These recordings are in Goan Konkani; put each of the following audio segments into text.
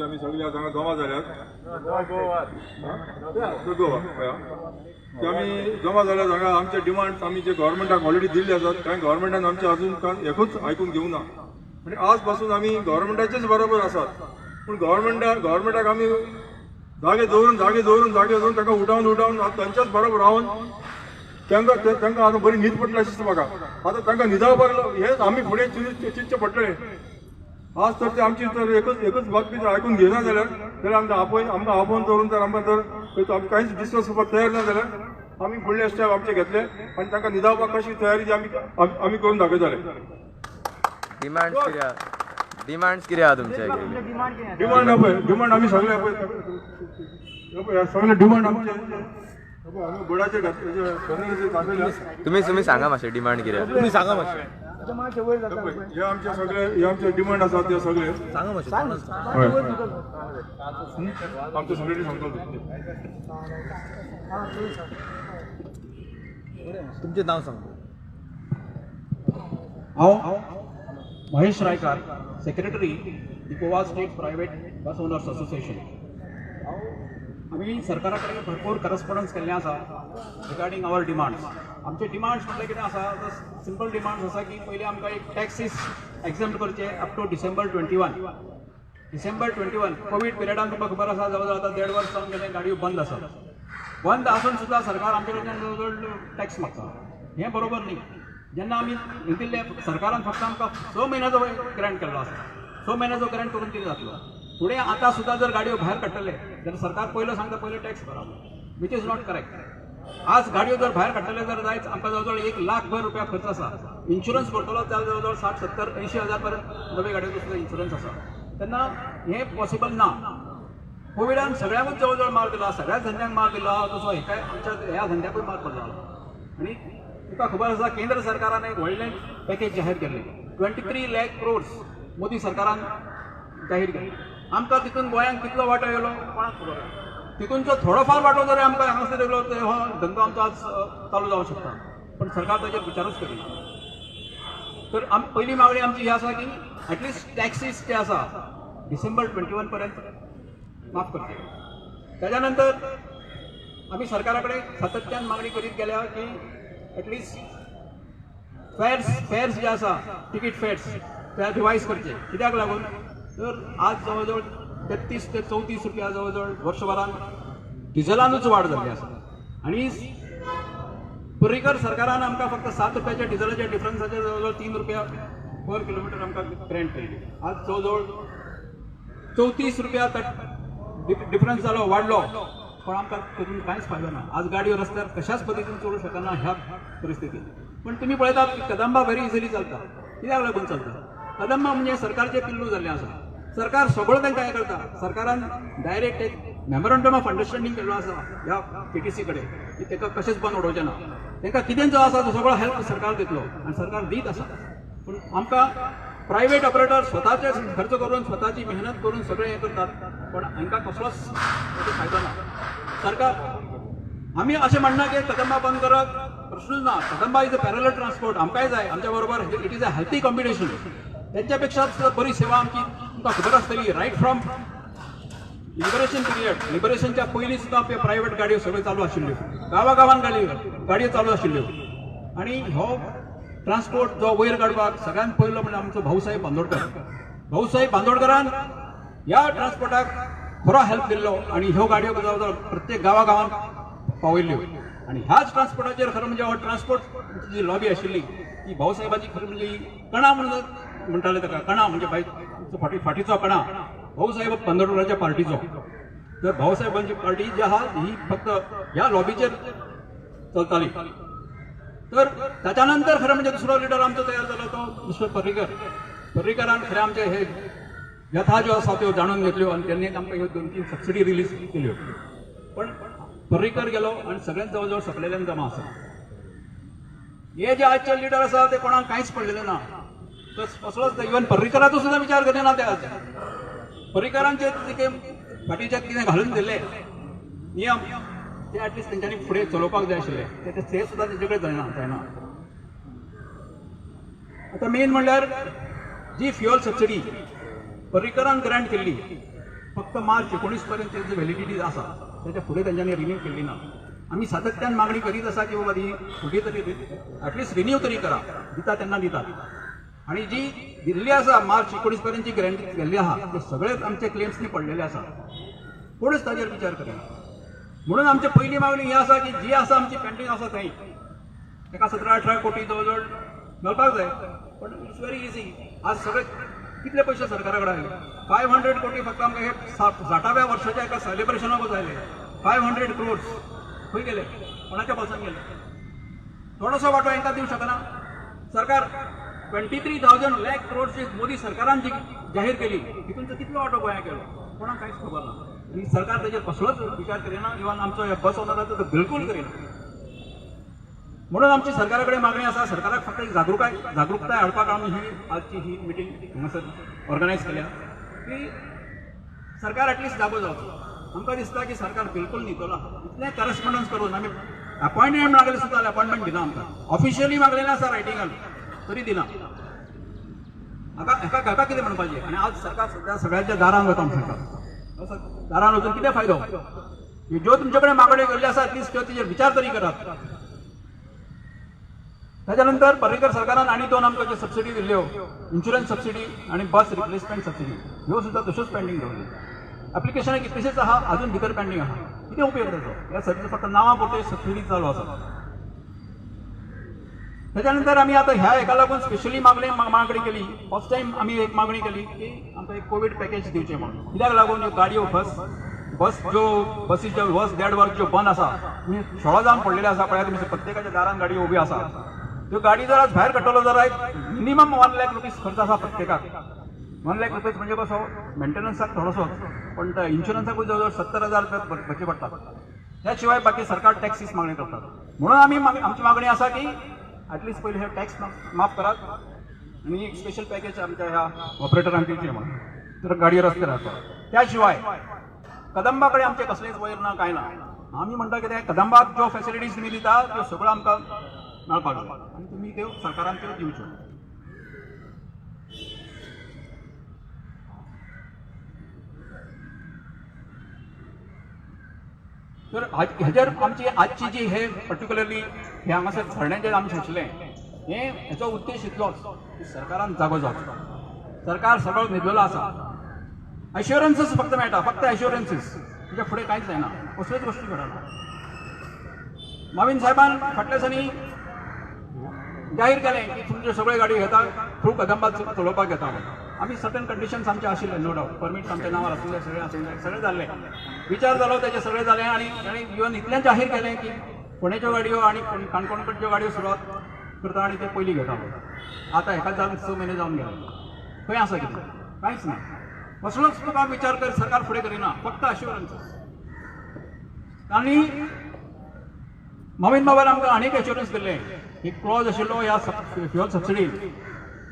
आमी सगळे आज हांगा जमा जाल्यात गोवा, हय. ते आमी जमा जाल्यात हांगा. आमचे डिमांड्स आमी जे गव्हर्मेंटाक ऑलरेडी दिल्ले आसात, कांय गव्हर्मेंटान आमचे अजून कांय एकूच आयकून घेवना आनी आज पासून आमी गव्हर्मेंटाचेच बरोबर आसात. पूण गव्हर्मेंटाक आमी जागे दवरून, जागे दवरून, जागे दवरून, तांकां उठावन उठावन आतां तांच्याच बरोबर रावन तांकां आतां बरी न्हीद पडटली अशें दिसता म्हाका. आतां तांकां न्हिदावपाक हेच आमी फुडें चिंतचें पडटलें. आज तर ते आमची तर एकच एकच बातमी जर आयकून घेयना जाल्यार आमकां आपोवन दवरून जर आमकां जर आमी कांयच डिस्कस करपाक तयार ना जाल्यार आमी फुडले स्टेप आमचे घेतले आनी तांकां न्हिदावपाक कशी तयारी ती आमी करून दाखयतले. डिमांड्स कितें आहा? डिमांड्स कितें आहा तुमचे? डिमांड पळय, डिमांड आमी सगळे पळय, हे पळय, सगळे डिमांड आमचे हे पळय, आमी बोर्डाचेर घातले, दाखयल्या. तुम्ही तुम्ही सांगा मातशें, डिमांड कितें आहा? तुम्ही सांगा मातशें. हे पळय, हे आमचे सगळे, हे आमचे डिमांड आसात ते सगळे. सांगा मातशें. हय, हय. आमचे सगळे सांगतो. तुमचें नाव सांगा. हांव Mahesh Raikar, Secretary, the Goa State Private Bus Owners Association. आमी सरकारा कडेन भरपूर करस्पॉन्डन्स केल्लें आसा रिगार्डींग our demands. आमचे डिमांड्स म्हटल्यार कितें आसा? सिंपल डिमांड्स आसा की पयलीं आमकां एक टॅक्सीस एक्झेम्प्ट करचे up to December 21, December 21. Covid पिरियडान तुमकां खबर आसा, जवळ जवळ आतां देड वर्स जावन गेलें गाडयो बंद आसा. बंद आसून सुद्दां सरकार आमचे कडल्यान जवळ जवळ टॅक्स मागता, हें बरोबर न्ही. जेन्ना आमी दिल्ले, सरकारान फक्त आमकां 6 म्हयन्याचो ग्रँट केल्लो आसा. 6 म्हयन्याचो ग्रँट करून कितें जातलो फुडें? आतां सुद्दां जर गाडयो भायर काडटले जाल्यार सरकार पयलो सांगता, पयलो टॅक्स भरा, which is not correct. आज गाडयो जर भायर काडटले जर जायत, आमकां जवळ जवळ 1 लाख भर रुपया खर्च आसा. इन्शुरन्स करतलो जाल्यार जवळ जवळ 60, 70, 80 हजार पर्यंत नवे गाडयेचो सुद्दां इन्शुरन्स आसा. तेन्ना हें पॉसिबल ना. कोविडान सगळ्यांकूच जवळ जवळ मार दिला, सगळ्याच धंद्यांक मार दिला, तसो हेकाय आमच्या ह्या धंद्याकूय मार पडला. आनी तुका खबर आसा, केंद्र सरकारान एक व्हडलें पॅकेज जाहीर केल्लें, 23 लॅक क्रोर्स मोदी सरकारान जाहीर केलें. आमकां तितून गोंयांक कितलो वांटो येयलो कोणाक खबर ना. तितूनचो थोडो फार वांटो जरी आमकां हांगासर येयलो तर हो धंदो आमचो आज चालू जावंक शकता, पण सरकार ताचेर विचारूच करिना. तर आम पयली मागणी आमची ही आसा की एटलिस्ट टॅक्सीस जे आसा डिसेंबर 21 पर्यंत माफ करचे. त्याच्या नंतर आमी सरकारा कडेन सातत्यान मागणी करीत गेल्या की एटलिस्ट फेर्स जे आसा, तिकीट फेर्स, ते रिवायज करचे. कित्याक लागून तर आज जवळ जवळ 33 ते 34 रुपया जवळ जवळ वर्सभरान डिझलानूच वाड जाल्ली आसा आनी पर्रीकर सरकारान आमकां फक्त 7 रुपयाच्या डिझलाच्या डिफरन्साचेर जवळ जवळ 3 रुपया पर किलोमिटर आमकां ग्रँट केल्ली. आज जवळ जवळ 34 रुपया डिफरन्स जालो, वाडलो, पण आमकां तातूंत कांयच फायदो ना. आज गाडयो रस्त्यार कशाच पद्दतीन चलोवंक शकना ह्या परिस्थितीत. पण तुमी पळयतात की कदंबा व्हेरी इजिली चलता. कित्याक लागून चलता? कदंबा म्हणजे सरकारचे पिल्लू जाल्लें आसा. सरकार सगळो तांकां हें करता. सरकारान डायरेक्ट एक मेमोरंडम ऑफ अंडरस्टँडींग केल्लो आसा ह्या केटीसी कडेन की ताका कशेंच बंद उडोवचें ना. तांकां कितें जो आसा तो सगळो हेल्प सरकार दितलो आनी सरकार दीत आसा. पूण आमकां प्रायवेट ऑपरेटर स्वताचे खर्च करून, स्वताची मेहनत करून सगळें हें करतात, पण हांकां कसलोच ताचो फायदो ना. सरकार, आमी अशें म्हणना की कदंबा बंद करप, प्रश्नूच ना. Kadamba is a parallel transport. आमकांय जाय आमच्या बरोबर. It is a healthy competition. त्यांच्या पेक्षा सुद्दां बरी सेवा आमची. तुमकां खबर आसतली, रायट फ्रॉम लिबरेशन पिरियड, लिबरेशनच्या पयलीं सुद्दां प्रायवेट गाडयो सगळ्यो चालू आशिल्ल्यो. गांवा गांवान गाडयो गाडयो चालू आशिल्ल्यो. आनी हो ट्रान्सपोर्ट जो वयर काडपाक सगळ्यांत पयलो म्हणजे आमचो भाऊसाहेब बांदोडकर. भाऊसाहेब बांदोडकरान ह्या ट्रान्सपोर्टाक खरो हेल्प दिल्लो आनी ह्यो गाडयो जवळ जवळ प्रत्येक गांवा गांवांत पावयल्ल्यो. आनी ह्याच ट्रान्सपोर्टाचेर खरें म्हणजे हो ट्रान्सपोर्ट जी लॉबी आशिल्ली ती भाऊसाहेबाची खरें म्हणजे ही कणा म्हणून म्हणटाले ताका. कणा म्हणजे भाई फाटीचो कणा भाऊसाहेब बांदोडकराच्या पार्टीचो. तर भाऊसाहेबांची पार्टी जी आहा ही फक्त ह्या लॉबीचेर चलताली. तर त्याच्या नंतर खरं म्हणजे दुसरो लिडर आमचो तयार जालो तो मिस्टर पर्रीकर. पर्रीकरान खरें आमचे हे व्यथा ज्यो आसा त्यो जाणून घेतल्यो आनी त्यांनी आमकां ह्यो दोन तीन सबसिडी रिलीज केल्यो. पण पर्रीकर गेलो आनी सगळ्यांत जवळ जवळ सपलेल्यान जमा आसा. हे जे आजचे लिडर आसा ते कोणाक कांयच पडलेले ना. तर कसलोच इवन पर्रीकराचो सुद्दां विचार करिना ते. आज पर्रीकरांचे कितें फाटीचे कितें घालून दिल्ले नियम ते एटलिस्ट तेंच्यांनी फुडें चलोवपाक जाय आशिल्ले, ते ते सुद्दां तेंचे कडेन जायना जायना. आतां मेन म्हणल्यार जी फ्युअल सबसिडी पर्रीकरान ग्रांट केल्ली फक्त मार्च 19 पर्यंत तेजी व्हॅलिडिटी आसा, त्याच्या फुडें तेंच्यांनी रिन्यू केल्ली ना. आमी सातत्यान मागणी करीत आसा की बाबा ही फुडें तरी एटलिस्ट रिन्यू तरी करा, दिता तेन्ना दितात. आणि जी दिल्ली आसा मार्च 19 पर्यंत जी ग्रँटी केल्ली आहा, ते सगळेच आमचे क्लेम्सनी पडलेले आसा, कोणूच ताजेर विचार करिना. म्हणून आमची पयली मागणी ही आसा की जी आसा आमची पेंडींग आसा थंय ताका 17-18 कोटी जवळ जवळ मेळपाक जाय. पण it's very easy, आज सगळे कितले पयशे सरकारा कडेन आयले? 500 कोटी फक्त आमकां हे 60व्या वर्साच्या एका सेलिब्रेशनाकूच आयले. 500 क्रोर्स खंय गेले? कोणाच्या बोल्सान गेले? थोडोसो वांटो हांकां दिवंक शकना सरकार? 23,000 लॅक क्रोर्स जी मोदी सरकारान जी जाहीर केली, तितून कितलो वांटो गोंयांक गेलो, कोणाक कांयच खबर ना. आनी सरकार ताजेर कसलोच विचार करिना, इवन आमचो हे बस ओनराचो तर बिलकूल करिना. म्हणून आमची सरकारा कडेन मागणी आसा, सरकाराक फक्त एक जागृताय हाडपाक आमी ही आजची ही मिटींग हांगासर ऑर्गनायज केल्या की सरकार एटलिस्ट जागो जावचो. आमकां दिसता की सरकार बिलकूल न्हिदतलो आहा. इतलें करस्पॉन्डन्स करून आमी अपॉयंटमेंट मागले सुद्दां जाल्यार अपॉयंटमेंट दिना आमकां. ऑफिशियली मागलेलें आसा रायटिंगान, तरी दिना. हाका हाका हाका कितें म्हणपाचें? आनी आज सरकार सद्या सगळ्यांच्या दारान वता सरकार. दारान वचून कितें फायदो? ज्यो तुमचे कडेन मागण्यो केल्ल्यो आसा, एटलिस्ट त्यो तेजेर विचार तरी करात. ताच्या नंतर पर्रीकर सरकारान आनी दोन आमकां ज्यो सबसिडी दिल्ल्यो, इन्शुरन्स सबसिडी आनी बस रिप्लेसमेंट सबसिडी, ह्यो सुद्दां तश्योच पेंडींग दवरल्यो. एप्लिकेशनां कितलीशीच आहा, अजून भितर पेंडींग आहा. कितें उपयोग ताचो? ह्या सबसिडी फक्त नांवां पुरते सबसिडी चालू आसा. त्याच्या नंतर आमी आतां ह्या हेका लागून स्पेशली मागणी केली. फर्स्ट टायम आमी एक मागणी केली की आमकां एक कोवीड पॅकेज दिवचें म्हणून. कित्याक लागून ह्यो गाडयो बस बस ज्यो बसीच्यो वर्स देड वर्स ज्यो बंद आसा, तुमी 16 जावन पडलेले आसा. पळयात तुमी, प्रत्येकाच्या दारान गाडयो उब्यो आसा. त्यो गाडी जर आज भायर काडटलो जाल्यार मिनिमम 1 लॅक रुपीज खर्च आसा प्रत्येकाक. 1 लॅक रुपीज म्हणजे कसो, मेंटेनन्साक थोडोसो, पण त्या इन्शुरन्साकूय जवळ जवळ 70,000 रुपया भरचे पडटात. त्या शिवाय बाकी सरकार टॅक्सीस मागणी करतात. म्हणून आमी आमची मागणी आसा की ॲटलिस्ट पयलीं हे टॅक्स माफ करात आनी एक स्पेशल पॅकेज आमच्या ह्या ऑपरेटरांक दिवचें म्हणून, तर गाडयो रस्त्यार रावतात. त्या शिवाय कदंबा कडेन आमचें कसलेंच वयर ना, कांय ना. आमी म्हणटा कितें, कदंबाक ज्यो फॅसिलिटीज तुमी दिता त्यो सगळ्यो आमकां मेळपाक जाय आनी तुमी त्यो सरकारान त्यो दिवच्यो. तर हेजेर आमची आजची जी हे पर्टिक्युलरली हे हांगासर धरणें जें आमचें आशिल्लें, हें हेचो उद्देश इतलोच की सरकारान जागो जावचो. सरकार सगळो न्हिदलेलो आसा. एश्युरन्सीस फक्त मेळटा, फक्त एश्युरन्सीस, तेच्या फुडें कांयच जायना, कसल्योच गोश्टी घडना. माविन साहेबान फाटल्या दिसांनी जाहीर केलें की तुमच्यो सगळ्यो गाडयो घेता, थ्रू कदंबा चलोवपाक घेता म्हणून. आमी सर्टन कंडिशन्स आमचे आशिल्ले, नो डावट, परमिट्स आमच्या नांवार आसलेले, सगळें आसलें, सगळें जाल्लें, विचार जालो तेजें, सगळें जालें. आनी ताणें इवन इतलें जाहीर केलें की फोंडेच्यो गाडयो आनी काणकोणकडच्यो गाडयो सुरवात करता आनी ते पयलीं घेता म्हणून. आतां हेका जावन 6 म्हयने जावन गेले. खंय आसा कितें? कांयच ना. कसलोच तुका विचार कर सरकार फुडें करिना, फक्त अश्युरन्सीस. आनी माविन बाबान आमकां आनीक एश्युरन्स दिल्लें. एक क्लॉज आशिल्लो ह्या फ्युअल सबसिडी,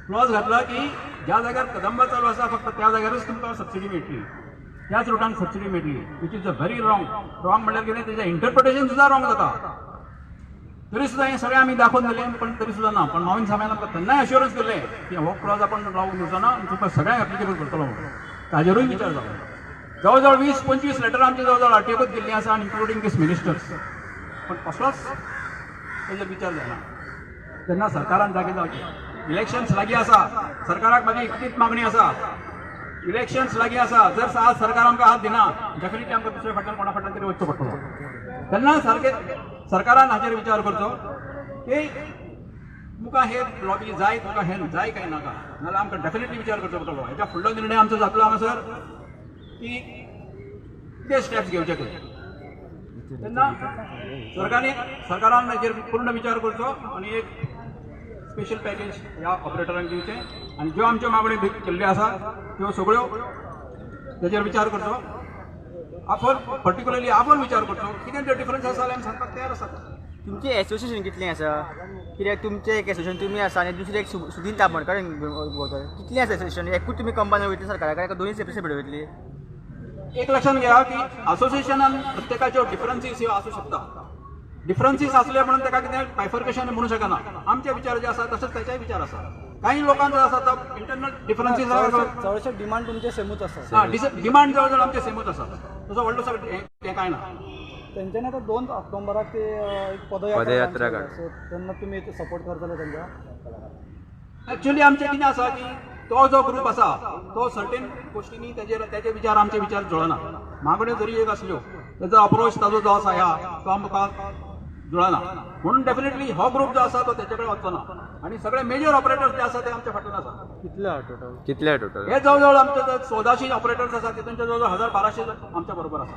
क्लॉज घातला की ज्या जाग्यार कदंबा चालू आसा फक्त त्या जाग्यारूच तुमकां सबसिडी मेळटली, त्याच रुटान सबसिडी मेळटली, which is a very wrong. Wrong म्हणल्यार कितें, तेजें इंटरप्रिटेशन सुद्दां रॉंग जाता. तरी सुद्दां हें सगळें आमी दाखोवन दिलें, पण तरी सुद्दां ना. पण माविन साहेबान आमकां तेन्नाय अश्युरन्स दिल्लें की हो क्लॉज आपण लावूंक दिवचो ना आनी तुमकां सगळ्यांक एप्लिकेबल करतलो म्हणून. ताजेरूय विचार जालो. जवळ जवळ 20-25 लेटरां आमची जवळ जवळ आरटीओकूच गेल्लीं आसा आनी इन्क्लुडींग दीस मिनिस्टर्स, पण कसलोच तेजेर विचार जायना. तेन्ना सरकारान जागे जावचें. इलेक्शन्स लागीं आसा. सरकाराक म्हाजी इतलीच मागणी आसा, इलेक्शन्स लागीं आसा, जर आज सरकार आमकां हात दिना, डेफिनेटली आमकां दुसऱ्या फाटल्यान कोणा फाटल्यान तरी वचचो पडटलो. तेन्ना सारकें सरकारान हाचेर विचार करचो की तुमकां हे लॉबी जाय, तुमकां हे जाय काय नाका. नाजाल्यार आमकां डेफिनेटली विचार करचो पडटलो. हेच्या फुडलो निर्णय आमचो जातलो हांगासर की कितें स्टेप्स घेवचे ते. तेन्ना सरकारान हाचेर पूर्ण विचार करचो आनी एक स्पेशल पॅकेज ह्या ऑपरेटरांक दिवचें आनी ज्यो आमच्यो मागण्यो केल्ल्यो आसा त्यो सगळ्यो तेजेर विचार करचो. आपोवन, पर्टिक्युलरली आपोवन विचार करचो. कितें ते डिफरन्स आसा जाल्यार आमी सांगपाक तयार आसात. तुमचें एसोसिएशन कितलें आसा? कित्याक तुमचें एक एसोसिएशन तुमी आसा आनी दुसरें एक सुदीन तामणकार कितलें आसा एसोसिएशन? एकूच तुमी कंबायन वयतली सरकारा कडेन, दोनूय सेपरेट सेपरेट वयतली? एक लक्षात घ्या की असोसिएशनान प्रत्येकाच्यो डिफरन्सीस ह्यो आसूं शकता. डिफरन्सीस आसले म्हणून ताका कितें बायफर्केशन म्हणू शकना. आमचे विचार जे आसा तशेंच ताचेय विचार आसा. काही लोकांचो आसा तो इंटरनल डिफरन्सीस चडशे डिमांड तुमचे सेमूच आसा. हा, डिमांड जवळ जवळ आमचे सेमूच आसा, तसो व्हडलो सगळें हें कांय ना. तेंच्यांनी आतां 2 ऑक्टोबराक ते एक पदयात्रा पदयात्रा काड. सो तेन्ना तुमी सपोर्ट करतले तेंकां? एक्चुअली आमचें कितें आसा की तो जो ग्रूप आसा तो सर्टेन गोश्टींनी तेजे विचार आमचे विचार जुळना. मागण्यो जरी एक आसल्यो तेजो अप्रोच ताजो जो आसा ह्या तो आमकां जुळना, म्हणून डेफिनेटली हो ग्रूप जो आसा तो तेचे कडेन वचचो ना आनी सगळे मेजर ऑपरेटर्स जे आसा ते आमच्या फाटल्यान आसा. कितले आहा टोटल? कितले टोटल? हे जवळ जवळ आमचे 1400 ऑपरेटर्स आसा, तितूनचे जवळ जवळ 1000-1200 आमच्या बरोबर आसा.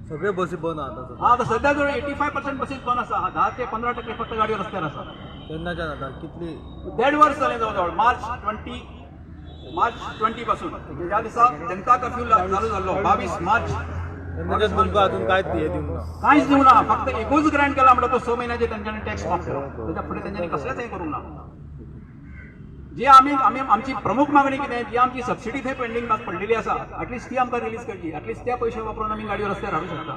सगळे बसी बंद आहा हा, आतां सध्या जवळ 85% बसीस बंद आसा, 10 ते 15% फक्त गाडयो रस्त्यार आसा. तेन्नाच्यान आतां कितली? 1.5 वर्स जालें जवळ जवळ, मार्च 20 पासून, ज्या दिसा जनता कर्फ्यू चालू जाल्लो 22 मार्च, तेन्नाच्यान तुमकां अजून कांयच हें दिवंक ना? कांयच दिवंक ना. फक्त एकूच ग्रँट केला म्हणटा तो 6 म्हयन्याचे तेंच्यांनी टॅक्स माफ केलो, तेच्या फुडें तेंच्यांनी कसलेंच हें करूंक ना. जी आमी आमी आमची प्रमुख मागणी कितें, जी आमची सबसिडी थंय पेंडींग पडलेली आसा ऍटलिस्ट ती आमकां रिलीज करची, ऍटलिस्ट त्या पयशे वापरून आमी गाडयो रस्त्यार हाडूं शकता.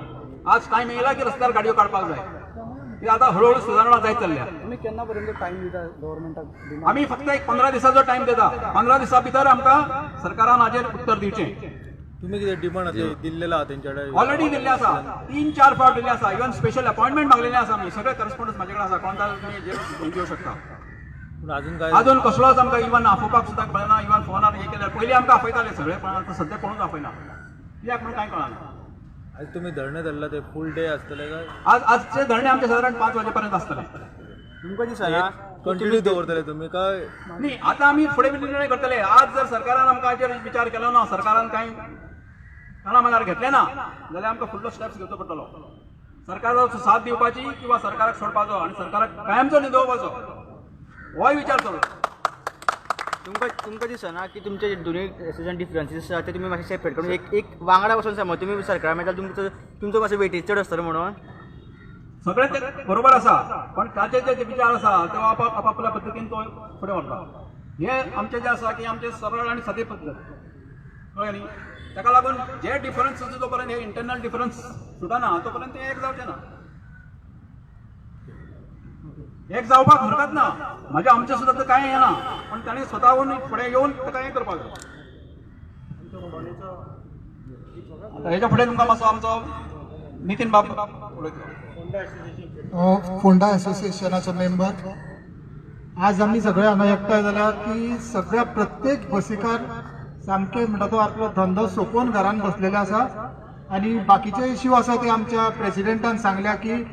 आज टायम येयला की रस्त्यार गाडयो काडपाक जाय, की आतां हळूहळू सुदारणा जायत चल्ल्या. तुमी केन्ना पर्यंत टायम दिता गव्हर्मेंटाक? आमी फक्त एक 15 दिसाचो टायम दिता, 15 दिसां भितर आमकां सरकारान हाजेर उत्तर दिवचें. तुमी कितें डिमांड दिल्लेला आहा तेंच्या कडेन? ऑलरेडी दिल्ले आसा, 3-4 फावट दिल्ले आसा, इवन स्पेशल अपॉइंटमेंट मागलेले आसा आमी. सगळे करस्पॉन्डन्स म्हाजे कडेन आसा, कोण तुमी घेवंक शकता. पूण अजून काय अजून कसलोच आमकां इवन आफोवपाक सुद्दां कळना, इवन फोनार हे केल्यार पयलीं आमकां आपयताले सगळे, पण आतां सद्या कोणूच आपयना, कित्याक म्हणून कांय कळना. आज तुमी धरणे धरला ते फूल डे आसतले काय? आज आजचे धरणे आमचे सादारण 5 वाजेपर्यंत आसतले. तुमकां दिसना कंटिन्यू दवरतले तुमी काय? न्ही, आतां आमी फुडें निर्णय करतले. आज जर सरकारान आमकां हाचेर विचार केलो ना, सरकारान कांय काना मनार घेतलें ना जाल्यार आमकां फुडलो स्टेप्स घेवचो पडटलो. सरकाराचो साथ दिवपाची किंवा सरकाराक सोडपाचो आनी सरकाराक कायमचो न्हिदोवपाचो होय विचार चालू. तुमकां दिसना की तुमचे दोनूय एसोसिएशन डिफरन्सीस आसा ते तुमी मातशे सेपरेट करून एक एक वांगडा बसून समज तुमी सरकारा मेळटा, तुमचो मातसो वेटेज चड आसतलो म्हणून? सगळें ते बरोबर आसा, पण ताचे जे विचार आसा ते आपापल्या पद्दतीन तो फुडें व्हरता. हे आमचे जे आसा की आमचे सरळ आनी सादी पद्दत, कळ्ळें न्ही? ताका लागून जे डिफरन्स जो पर्यंत हे इंटरनल डिफरन्स सुटना तो पर्यंत ते एक जावचे ना. एक जावपाक हरकत ना, म्हाजे आमचें सुद्दां कांय हें ना, पण ताणें स्वताहून फुडें येवन ताका हें करपाक जाय. आतां हेच्या फुडें तुमकां मातसो आमचो नितीन बाब उलयतलो. फोंडा असोसिएशनाचो मेंबर. आज आमी सगळे हांगा एकठांय जाल्या की सगळ्या प्रत्येक बसीकार सामके म्हणटा तो आपलो धंदो सोंपोवन घरान बसलेले आसा आनी बाकीचे इश्यू आसा ते आमच्या प्रेसिडेंटान सांगल्या की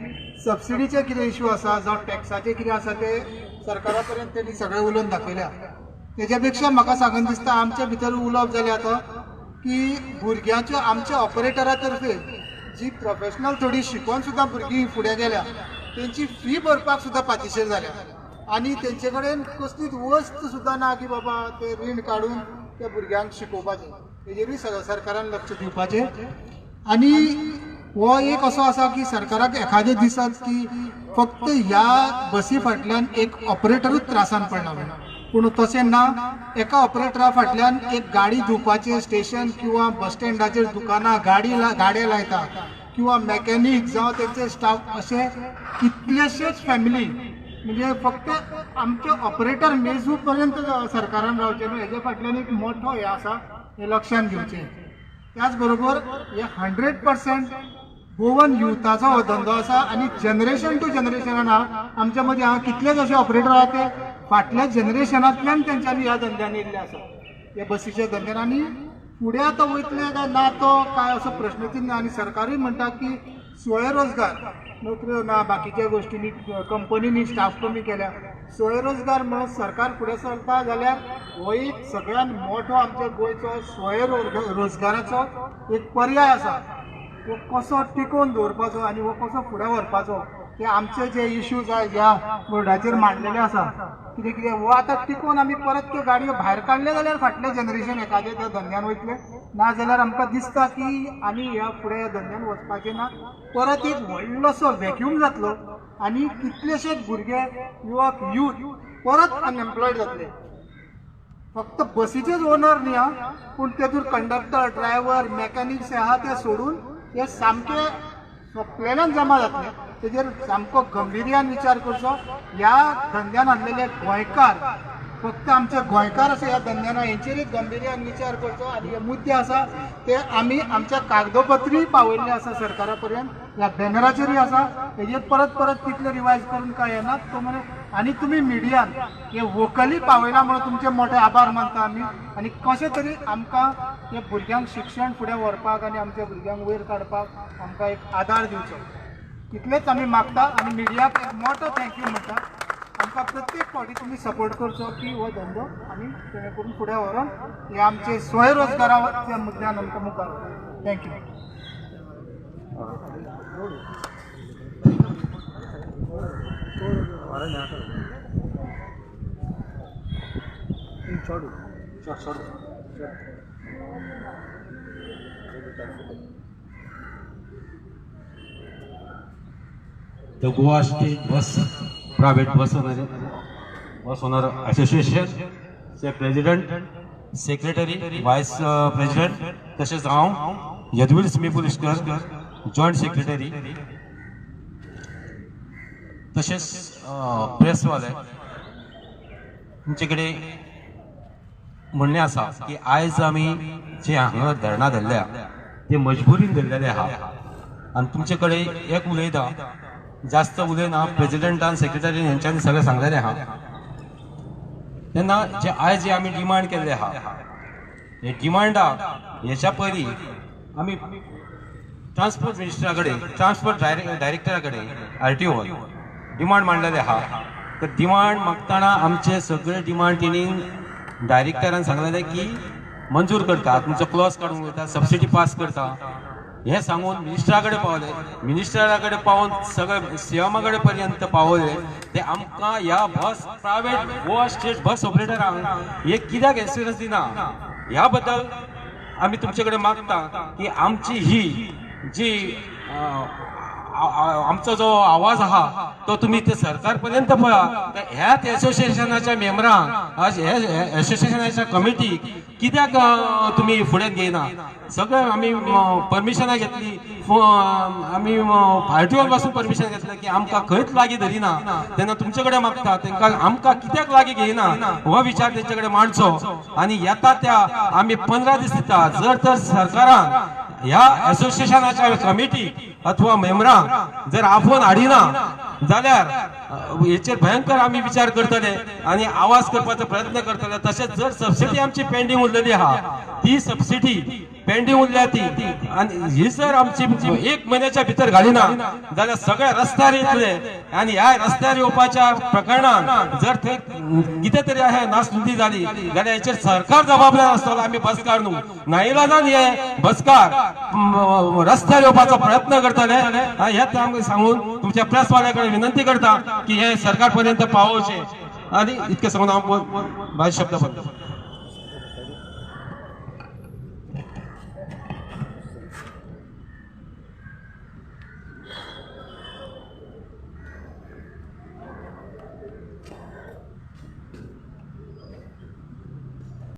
सबसिडीचे कितें इश्यू आसा जावं टॅक्साचे कितें आसा ते सरकारा पर्यंत तेणी सगळें उलोवन दाखयल्या. तेज्या पेक्षा म्हाका सांगन दिसता आमच्या भितर उलोवप जालें आतां की भुरग्यांच्यो आमच्या ऑपरेटरा तर्फे जी प्रोफेशनल थोडी शिकोवन सुद्दां भुरगीं फुडें गेल्या तेंची फी भरपाक सुद्दां पातिशेर जाल्या आनी तेंचे कडेन कसलीच वस्त सुद्दां ना की बाबा ते रीण काडून त्या भुरग्यांक शिकोवपाचें. तेजेरूय सरकारान लक्ष दिवपाचें. आनी हो एक असो आसा की सरकाराक एखादें दिसत की फक्त ह्या बसी फाटल्यान एक ऑपरेटरूच त्रासान पडला म्हणून, पूण तशें ना. एका ऑपरेटरा फाटल्यान एक गाडी धुवपाचें स्टेशन किंवा बस स्टँडाचेर दुकानां गाडे लायता किंवा मॅकॅनीक जावं तेंचे स्टाफ अशे कितलेशेच फॅमिली, म्हणजे फक्त आमचे ऑपरेटर मेजू पर्यंत सरकारान रावचें न्हू, हेजे फाटल्यान एक मोठो हें आसा हें लक्षांत घेवचें. त्याच बरोबर हे 100% गोवन युथाचो हो धंदो आसा आनी जनरेशन टू जनरेशनान आहा. आमच्या मदीं हांगा कितलेच अशे ऑपरेटर आहा ते फाटल्या जनरेशनांतल्यान तेंच्यांनी ह्या धंद्यान येयल्ले आसा, ह्या बसीच्या धंद्यान. आनी फुडें आतां वयतले काय ना तो काय असो प्रश्नचिन्ह. आनी सरकारूय म्हणटा की स्वयंरोजगार नोकऱ्यो ना, बाकीच्या गोश्टींनी कंपनींनी स्टाफ कमी केल्या, स्वयंरोजगार म्हणून सरकार फुडें सरता जाल्यार हो एक सगळ्यात मोठो आमच्या गोंयचो स्वयंरोजगाराचो एक पर्याय आसा. हो कसो टिकोवन दवरपाचो आनी हो कसो फुडें व्हरपाचो ते आमचे जे इश्यूज आहा ह्या बोर्डाचेर मांडलेले आसा कितें कितें हो आतां टिकोवन आमी परत त्यो गाडयो भायर काडले जाल्यार फाटलें जनरेशन एखादें त्या धंद्यान वयतलें, ना जाल्यार आमकां दिसता की आनी ह्या फुडें ह्या धंद्यान वचपाचें ना, परत एक व्हडलोसो व्हॅक्यूम जातलो आनी कितलेशेच भुरगे युवक यूथ परत अनएम्प्लॉयड जातले. फक्त बसीचेच ओनर न्ही आं, पूण तेतूर कंडक्टर ड्रायव्हर मॅकॅनिक्स आहा ते सोडून हे सामके सोंपलेल्यान जमा जातले. तेजेर सामको गंभीर्यान विचार करचो. ह्या धंद्यान आसलेले गोंयकार फक्त आमचे गोंयकार आसा ह्या धंद्यान हेंचेरच गंभीर्यान विचार करचो आनी हे मुद्दे आसा ते आमी आमच्या कागदोपत्री पावयल्ले आसा सरकारा पर्यंत, ह्या बॅनराचेरूय आसा. हेजेर परत परत तितले रिवायज करून काय येना तो म्हणून. आनी तुमी मिडियान हे वोकली पावयला म्हणून तुमचे मोठे आभार मानता आमी. आनी कशें तरी आमकां हे भुरग्यांक शिक्षण फुडें व्हरपाक आनी आमच्या भुरग्यांक वयर काडपाक आमकां एक आदार दिवचो तितलेंच आमी मागता. आनी मिडियाक एक मोठो thank you म्हणटा. आमकां प्रत्येक फावटी तुमी सपोर्ट करचो की हो धंदो आमी तेणे करून फुडें व्हरोन हे आमचे स्वयंरोजगाराच्या मुद्द्यान आमकां मुखार. Thank you. The Goa State Bus Private Bus Owner Association चे प्रेसिडेंट, सेक्रेटरी, वायस प्रेसिडेंट, तशेंच हांव यदवीर स्मिपुल इश्कर, जॉयंट सेक्रेटरी, तशेंच प्रेसवाले, तुमचे कडेन म्हणणें आसा की आयज आमी जे हांगा धरणां धरल्या ते मजबुरीन धरलेले आहा. आनी तुमचे कडेन एक उलयता, जास्त उलयना. प्रेसिडेंटान, सेक्रेटरीन हेंच्यांनी सगळें सांगलेलें आहा. तेन्ना जे आयज जे आमी डिमांड केल्ले आहा, हे डिमांडा हेच्या पयलीं आमी ट्रान्सपोर्ट मिनिस्टरा कडेन, ट्रान्सपोर्ट डायरेक्टरा कडेन, आरटीओ डिमांड मांडलेले आहा. तर डिमांड मागतना आमचे सगळे डिमांड तेणी डायरेक्टरान सांगलेले की मंजूर करता, तुमचो क्लॉज काडून वयता, सबसिडी पास करता. हें सांगून मिनिस्टरा कडेन पावले. मिनिस्टरा कडेन पावून सगळे सीएमा कडेन पर्यंत पावले. ते आमकां ह्या बस प्रायवेट गोवा स्टेट बस ऑपरेटरांक हे कित्याक एश्युरन्स दिना, ह्या बद्दल आमी तुमचे कडेन मागता की आमची ही जी आमचो जो आवाज आहा तो तुमी ते सरकार पर्यंत पळया. ह्याच एसोसिएशनाच्या मेंबरांक, ह्या एसोसिएशनाच्या कमिटीक कित्याक तुमी फुडें घेयना? सगळे आमी परमिशनां घेतली, आमी आरटीओ पासून परमिशन घेतलें की आमकां खंयच लागीं धरिना. तेन्ना तुमचे कडेन मागता, तांकां आमकां कित्याक लागीं घेयना हो विचार तेंचे कडेन मांडचो. आनी येता त्या आमी 15 दीस दिता, जर तर सरकारान ह्या एसोसिएशनाच्या कमिटी अथवा मेंबरांक जर आफोवन हाडिना जाल्यार हेचेर भयंकर आमी विचार करतले आनी आवाज करपाचो प्रयत्न करतले. तशेंच जर सबसिडी आमची पेंडींग उरलेली आहा, ती सबसिडी पेंडींग उरल्या ती, आनी ही जर आमची 1 म्हयन्याच्या भितर घालिना जाल्यार सगळे रस्त्यार येतले. आनी ह्या रस्त्यार येवपाच्या प्रकरणान जर थंय कितें तरी आहे नासनुदी जाली जाल्यार हेचेर सरकार जबाबदार आसतलो. आमी बसकार न्हू, नाइलाजान हे बसकार रस्त्यार येवपाचो प्रयत्न करतले. हेच आमकां सांगून तुमच्या प्रेसवाल्या कडेन विनंती करता की हे सरकार पर्यंत पावोवचें. आनी इतकें सांगून हांव भायर शब्द बंद.